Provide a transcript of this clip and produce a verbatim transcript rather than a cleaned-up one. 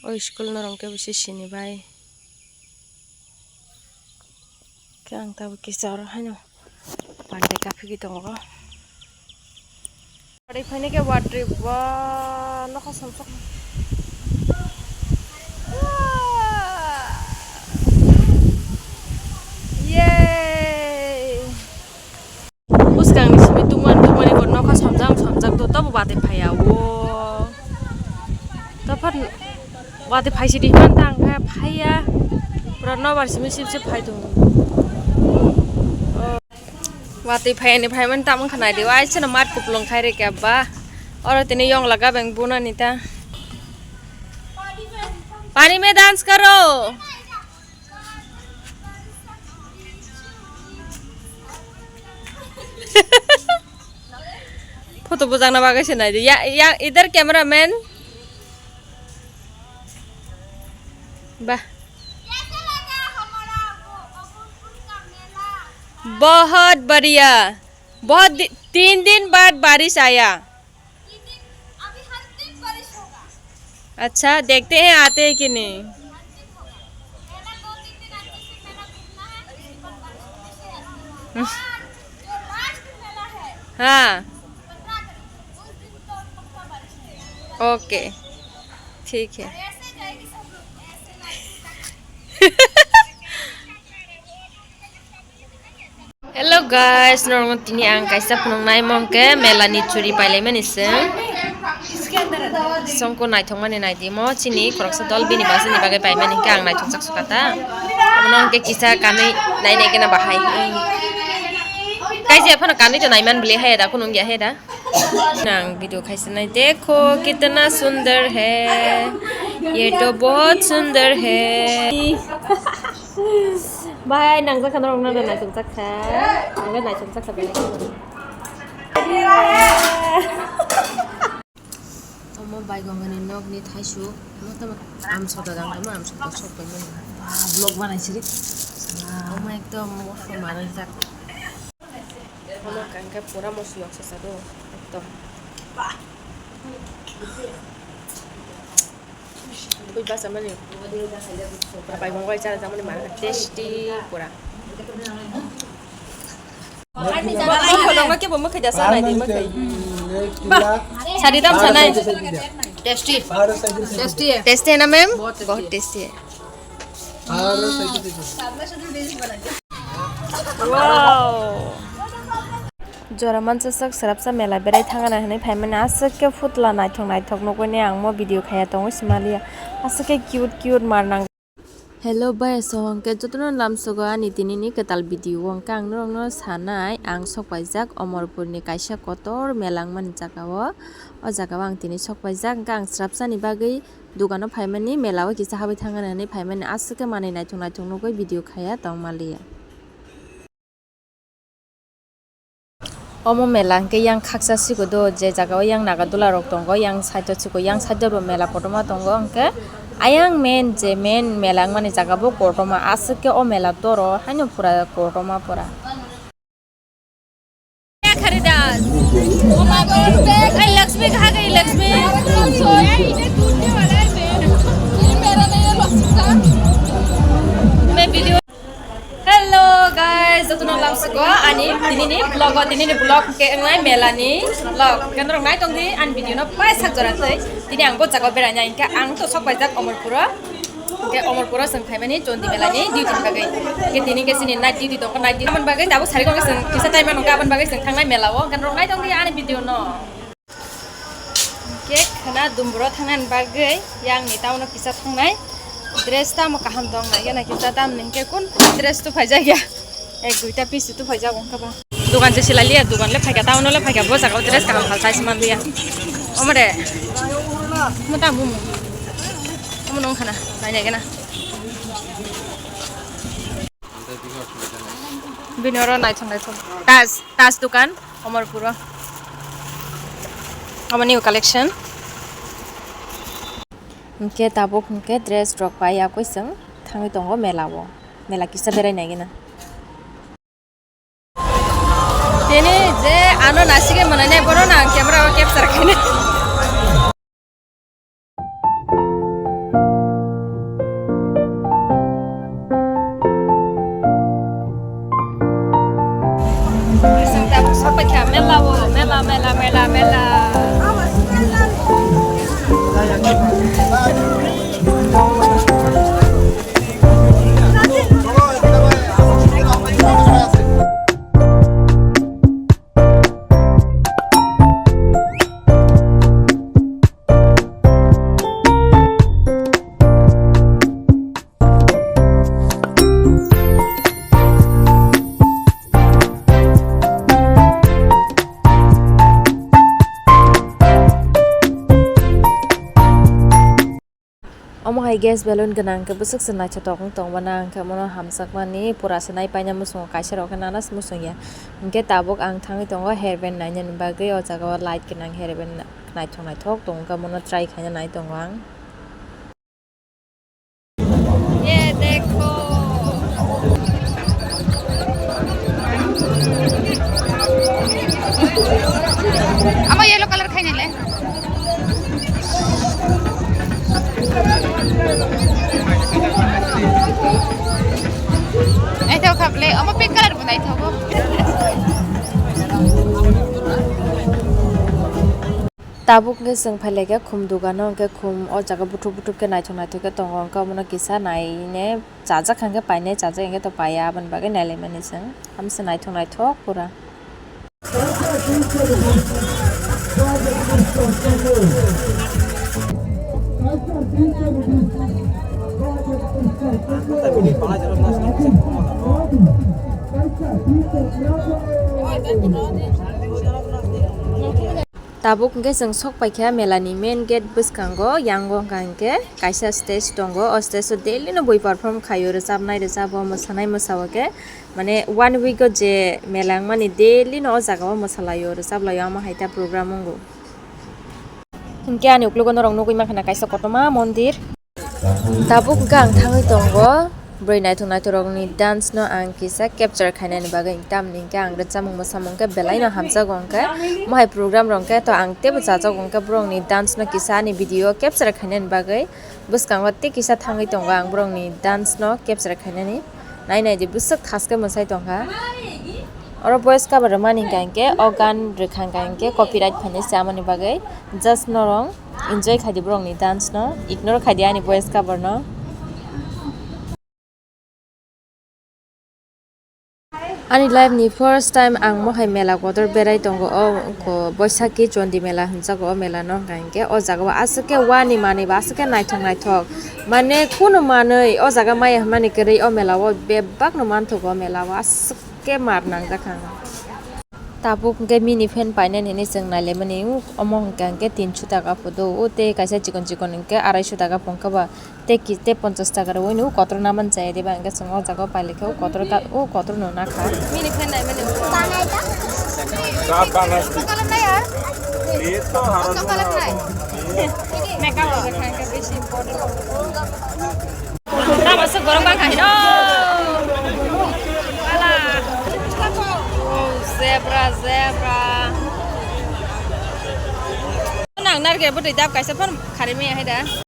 O school norong khe bisi sini bai. Khe ang tabuk kisa oro haino birthday kaphigwi tongo. Ori phaini khe watwi bo nokha somsok. Yay! Bwskangni simi tungmani tungmani bo nokha somjak somjak to tobo watwi phaiya o. Tophan watwi phaisidi himani tang khe phaiya. Pura nobar simi sip sip phai tongo. Watwi phaiyani phaimani tamo wngkha naidi, waisano mat kuplung khai rikya ba. Oro tini yong laga beng bunani ta. पानी में डांस करो। Photo bujakna bagwi se naidi. Ya, ya, idhar cameraman. Bah. बहुत बढ़िया। बहुत दि-, तीन दिन बाद बारिश आया। अच्छा, देखते हैं आते हैं कि नहीं। हाँ। ओके, ठीक है। Hello guys, norok tini ang kaisa phunuknai mong khe mela ni churi pailaimani se. Songko naithokmani naidi mo chini khoroksa dol bini bwswkni bagwi paimani hwnkhe ang naithokjak sukha ta. Omono hwnkhe kisa kanwi nainai gana bahai. Kaisa phano kanwi to naiman bwlwi haya da, khunung ya haya da. Nang video khaisa nai, dekho kitna sundar hai, ye to bahut sundar hai. Bahai nangjak kha norok, nang naisok jak kha. Ang naisok jak kha belai. Omo baigongani nokni thaisu. Omo tamo amsok da dang, omo amsok da sok pai mani. Vlog banai siri. Omo ekdom mosla manai jak. Omo kangkhe pura mosla sasa do ekdom. Twi basa mani. Pura bai mongol chara jamani mara tasty pura. Mokho dongma kebo mokhe jasa nai di mokhe. Sadi dam sanai. Tasty. Tasty hai. Tasty hai na ma'am? Bahut tasty hai. Wow. Jora mansa sak srapsa mela berai thangana hinwi phaimani aswk khe phutla naithok naithok nukgwi ang mo video khaya tongo simaliya aswk khe cute cute mar nang. Hello bai aswk hwnkhe jotono lamsogo ani tinini kwtal video o hwnkhe ang norokno sanai ang sokpaijak Omorpurni kaisa kotor mela wngmani jagao. O jagao ang tini sokpaijak hwnkhe ang srapsani bagwi dukano phaimani, mela o kisa habwi thangna hinwi phaimani, aswk khe manwi naithok naithok nukgwi video khaya tongmaliya. Omo mela hwnkhe yang khaksa siko do, je jaga o yang nagadula rok tongo, yang side o siko, yang side o bo mela kotorma tongo, hwnkhe ayang main je main mela wngmani jaga bo kotorma, aswk khe o mela toro haino pura kotorma pura. Kharidas. Hey, Lakshmi, kaha gayi Lakshmi? Main video. Hello guys, jotono lamsugo ani tinini vlog o, tinini vlog ke wngnai mela ni vlog. Hwnkhe norok nai tongdi ani video no paisa jora twi. Tini ang bo jaga o beraina hwnkhe ang to sok paijak Omorpuro. Hwnkhe Omorpuro chwng phaimani Chondi mela ni duty ni bagwi. Hwnkhe tini hwnkhe chini night duty tongo, night duty. Aboni bagwi tabuk sari khe chwng kisa time mano, aboni bagwi chwng thangnai mela o. Hwnkhe norok nai tongdi ani video no. Hwnkhe khwna Dumburo thangnani bagwi yang ni town o kisa thangnai. Dress tamo kaham tong nai gana kisa tamni hwnkhe kun dress to phaijakya. Ek duita piece tu phaijago wngkha ba. Dukan se silai liya, dukan le phaikha, town le phaikha, bo jaga o dress kaham phal sai se man liya. Omo de. Mo ta mumu. Omo nong khana, nai nai gana. Bini oro naithok naithok. Taj, Taj dukan, Omorpuro. Omo new collection. Hwnkhe tabuk hwnkhe dress rok pai yakui chwng thangwi tongo mela o. Mela kisa berai nai gana. Tini je ano nasigwi mwnai nai, bono no ang camera o capture khainai. Mela, mela, mela. Omo hai gas balloon gwnang khe bwswk se naithothok wng tongmani, ang khe mono hamjakmani pura se nai paina muchungo, kaisa rok khe nana se muchung ya. Hinkhe tabuk ang thangwi tongo hairband nainani bagwi, o jaga o light gwnang hairband naithok naithok tongo, mono try khaina nai tongo ang. Ye dekho. Amo yellow color khainai le. Naithok kha ble, amo pink color bo naithogo. Tabuk hwnkhe chwng phailaikha khum dugano, hwnkhe khum o jaga buthuk buthuk khe naithok naithok khe tongo, hwnkhe omono kisa naine chajak hwnkhe painai, chajak hwnkhe to paiya, aboni bagwi nailaimani chwng. Hamse naithok naithok pura. Tabuk hwnkhe chwng sok paikha mela ni main gate bwskango, yango hwnkha hinkhe kaisa stage tongo, o stage o daily no bui perform khaio, rwchapnai rwchabo, mwsanai mwsao khe, mane one week o je mela wngmani daily no o jaga o mwsalaio, rwchaplaio, amo hai ta program wngo. Hinkhe ani uklogo norok nugwi mankha na kaisa kotorma mondir. Tabuk hwnkhe ang thangwi tongo, bwrwi naithok naithok rokni dance no ang kisa capture khainani bagwi, tamni hinkhe ang rwchapmung mwsamung khe belai no hamjago, hwnkhe mohai program rok khe to ang teibo chajago, hwnkhe borokni dance no kisa ani video capture khainani bagwi bwskango tei kisa thangwi tongo ang borokni dance no capture khainani, nai nai di bwswk thaske mwsai tongkha. Oro voice cover rwmani hwnkha hinkhe o gan rwkha hwnkha hinkhe copyright phainai se, amoni bagwi just norok enjoy khaidi borokni dance no, ignore khaidi ani voice cover no. Ani life ni first time ang mohai mela kotor berai tongo, o ko Boisakhi Chondi mela hinjago o mela no, hwnkha hinkhe o jaga o aswk khe wani manwi bo aswk khe naithok naithok, mane kunu manwi o jaga maya hwnmani kwrwi o mela o bebak no manthogo, o mela o aswk khe mar nangjak ang. Tabuk hwnkhe mini fan painani hinwi chwng nailaimani, omo hwnkha hinkhe tinso taka photo, o tei kaisa chikon chikon hinkhe araisho taka pho wngkha ba, tei ki-, tei ponchas taka rwui no kotor naman chaya diba, hinkhe chwng o jaga o pailai khe o kotor ka, o kotor no nakha. Mini fan naimani. Makeup rok kha hinkhe bisi important. Tamo se gorok bang khai no. Ala. Oh, zebra, zebra. Nang narke bwtwi dap kaisa phan khari me hai da.